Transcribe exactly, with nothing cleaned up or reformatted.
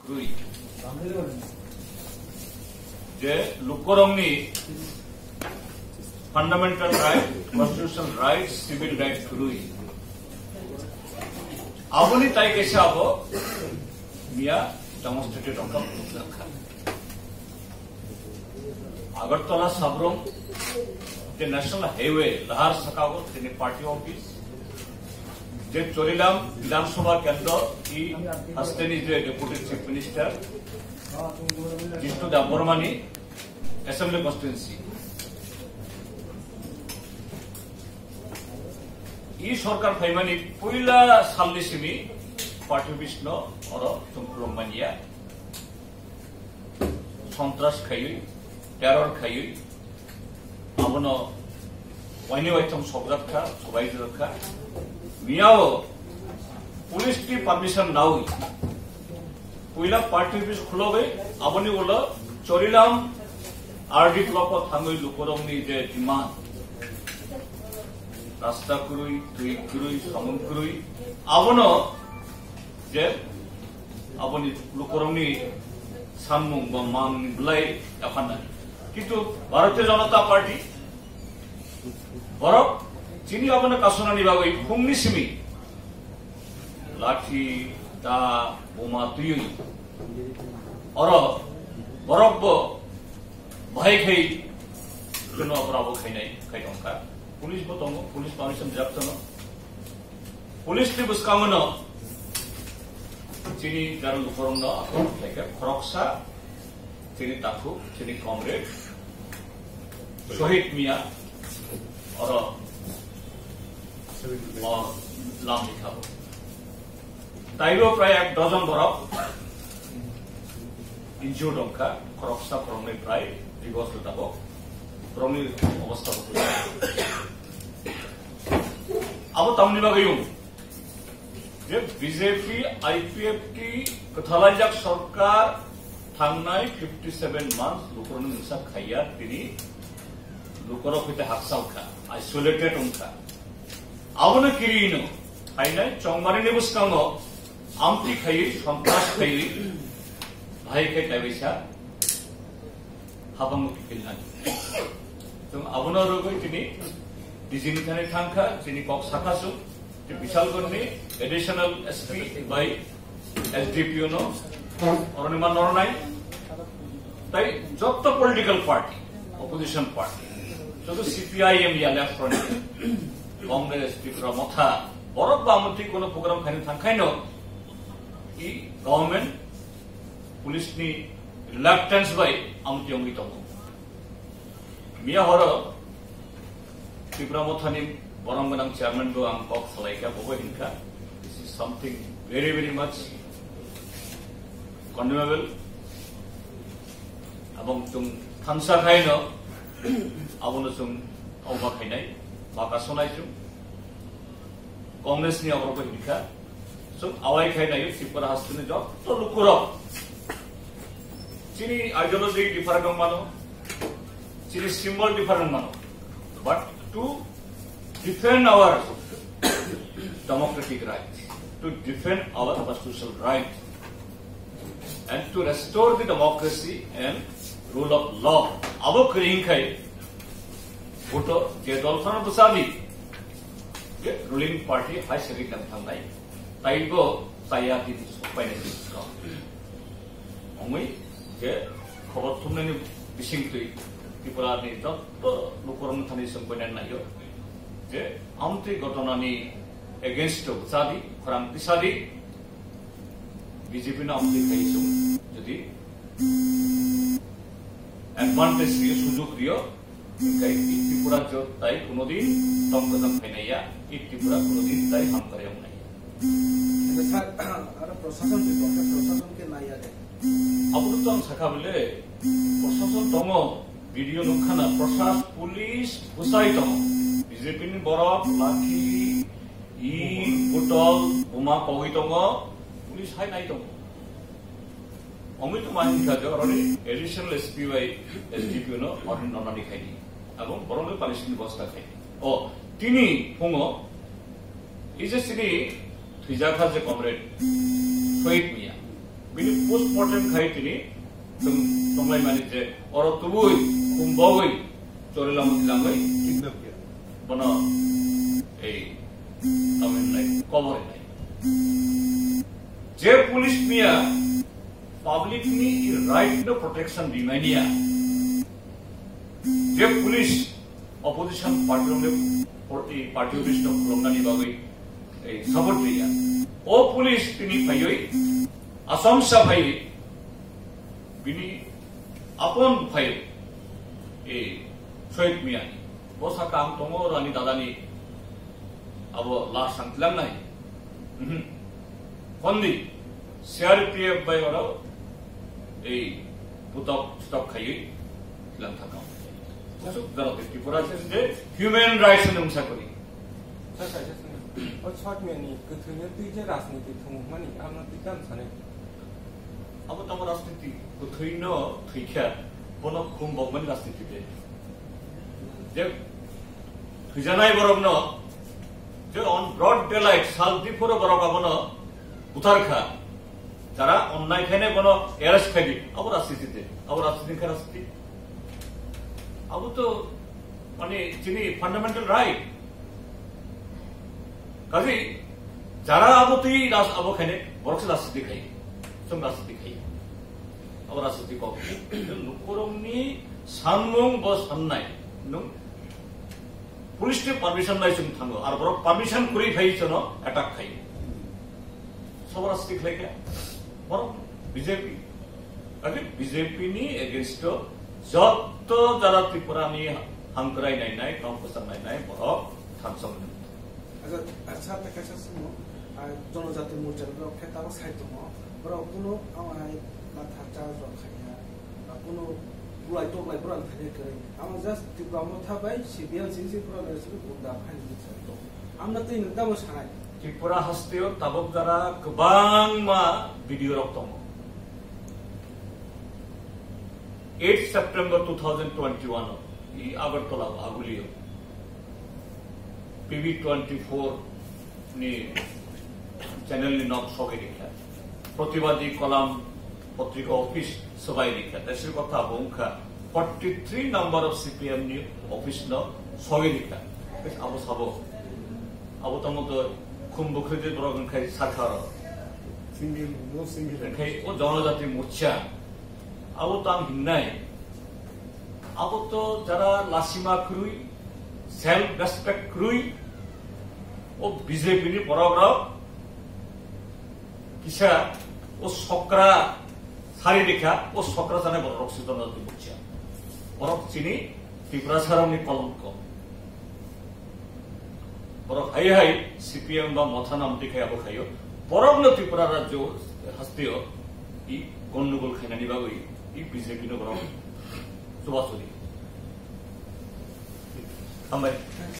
Kwrwi. Je lukurokni fundamental right, constitutional right, civil right kwrwi. Aboni tai kaisa abo miya demonstrated wngkha, wngkha. Agartala Sabrum, je National Highway, lahar saka o tini party office, je Chorilam Bidhan Sabha Kendro, i hasteni je Deputy Chief Minister, Jishnu Debbarmani Assembly Constituency. I sorkar phaimani puila salni simi party office no oro chwng khulum manya. Sontras khaiwi, terror khaiwi, abono waini waitham sokjak kha, sobaijak kha. Miyao police ni permission nawi puila party office khulogwi, aboni ulo Chorilam R D block o thangwi lukurokni je demand, rasta kwrwi, twi kwrwi, samung kwrwi, abono je aboni lukurokni sanmung ba mangni belai yapharnani. Kintu Bharatiya Janata Party borok chini abono kasunani bagwi phungni simi lathi, da, boma twiwi oro borok bo bahai khai kheno abo khainai khai tongkha. Police bo tongo, police permission rijak tono. Police ni bwskango no chini jara lukurokno akhor khlaikha, khoroksa chini takhuk, chini comrade Shohid Mia oro o lam rikha bo. Taibo prai ek dozen borok injured wngkha, khoroksa khoroknwi prai rigo hospital o, borokni obostha bo kwrwi. Abo tamni bagwi wng je B J P I P F T kwthalaijak sorkar thangnai fifty seven months lukurokni mungsa khaiya, tini lukurok hwite haksa wngkha, isolated wngkha. Abono kirino phainai chongmarini bwskango amtwi khaiwi, sontras khaiwi, bahai khai taibaisa habangno kiphilnani. Chwng abono rwgwi tini D G ni thani thangkha, chini kok sakha chwng, je Bishalgarhni additional S P bai S D P O no oroni man nornai. Tai jotto political party, opposition party, jotto C P I M ya Left Front, Congress, Tipra Motha, borok ba amtwi kono program khaina thangkhaino i government police ni reluctance bai amtwi wngwi tongo. Miya horo Tipra Mothani borom gwnang chairman bo ang kok salaikha, bobo hinkha, "This is something very, very much condemnable." Abong chwng thansa khaino abono chwng oba khainai, baka sonai chwng. Congress ni oborok hinkha, chwng awai khai naio Tripura hasteni jotto lukurok. Chini ideology different wng mano, chini symbol different wng mano, but to defend our democratic right, to defend our constitutional right, and to restore the democracy and rule of law. Abo kwrwi khai vote je dol phano bwsadi je ruling party hai segi tang thangnai, taibo chaya tini sokpainai song. Ongwi je khobor thumnaini bisingtwi Tripura ni jotto lukurokno thani songpainai naio je amtwi gotonani against o bwsadi, khorang tisadi, B J P no amtwi khai sung, jodi advantage rio, sujug rio, hingkai i Tripura jot tai kunodin tong gojang khainai ya, i Tripura kunodin tai hamkari wngnai ya. Sir, aro prosason ni bokhe prosason ke nai ya de. Abo to ang sakha bile, prosason tongo, video nukha na, prosas, police bwsai tongo, B J P ni borok, lakhi, i, botol, buma kogwi tongo, police hai nai tongo. Omwi tongma hinkha je oroni additional S P bai S D P O no oroni nonani khaidi. Abo borokno punishment bosta khaidi. O, tini phungo, i je chini thwijakha je comrade, Shohid Mia. Bini postmortem khai tini tong-, tonglaimani je oro tubui, khum bogwi, chorilamwi lamwi, kidnap khe. Bono ei, tamo hinai, cover hinai. Je police miya, public ni right no protection rimaniya. Je police opposition party rokni por-, ei party office no khulumnani bagwi ei support riya. O police tini phaiwi Assam sa phaiwi bini apon phaiwi ei Sohit Miyani. Bo saka ang tongo rani dadani abo last ang tilang nai. Mhm. Kondi C R P F bai oro ei putok sutok khaiwi tilang thakao. Kusuk jaro de Tripura se je human rights ni wngsa kori. Sir, kaisa swngmung. O Sohit Miyani kwthwino twi je rajniti thwngmani, amo twi tamo sanai. Abo tamo rajniti, kwthwino thwikha, bono khum bokmani rajniti de. Je thwijanai borokno, je on broad daylight, sal diphuru borok abono buthar kha. Jara onnai khainai bono arrest khaidi, abo rajniti de, abo rajniti kha rajniti. Abo to, mane, chini fundamental right. Kazi, jara abo twi ras abo khainai, borok se rajniti khai. Chwng rajniti khai. Abo rajniti kok. Lukurokni sanmung bo sannai. Nung police ni permission nai chwng thango. Ar borok permission kwrwi phai chwngno attack khai. Sobo rajniti khlai kha. Borok B J P. Kazi B J P ni against o jotto jara Tripura ni hamkrai nainai, kom kwchang nainai, borok thansa mwnwi. Acha, acha, ta kaisa swngmung, ah, Jonojati Morcha ni borok khe tabuk sai tongo. Borok kuno, ah, ai, matha charge rok khaiya, ah, kuno bulai toklai borok thani kwrwi. Amo just Tipra Motha bai C P M sing sing borok ni simi gunda phaini bwsai tongo. Amno twi nwng tamo sanai. Tripura hasteo tabuk jara kwbangma B D O rok tongo. Eight September two thousand twenty-one o, i Agartala o, Agulio, P B twenty-four ni channel ni nok sogwi rikha. Pratibadi Kolam Patrika office swbai rikha. Desir kotha bo wngkha forty-three number of C P M ni office no sogwi rikha. Abo sabo. Abo tamo to khum bwkhwrwi borok wngkhai sarkar o. Single, no single. Wngkhai o Jonojati Morcha. Abo to ang hinnai. Abo to jara lasima kwrwi, self respect kwrwi, o B J P ni borok rok kisa o sokra sari rikha, o sokra janai borok rok se Jonojati Morcha. Borok chini Tiprasa rok ni kolongko. Borok hai hai C P M ba Motha nam twi khai abo khaio. Borok no Tripura rajyo hasteo i gondogol khainani bagwi i B J P no borok chubachu di. Hambai.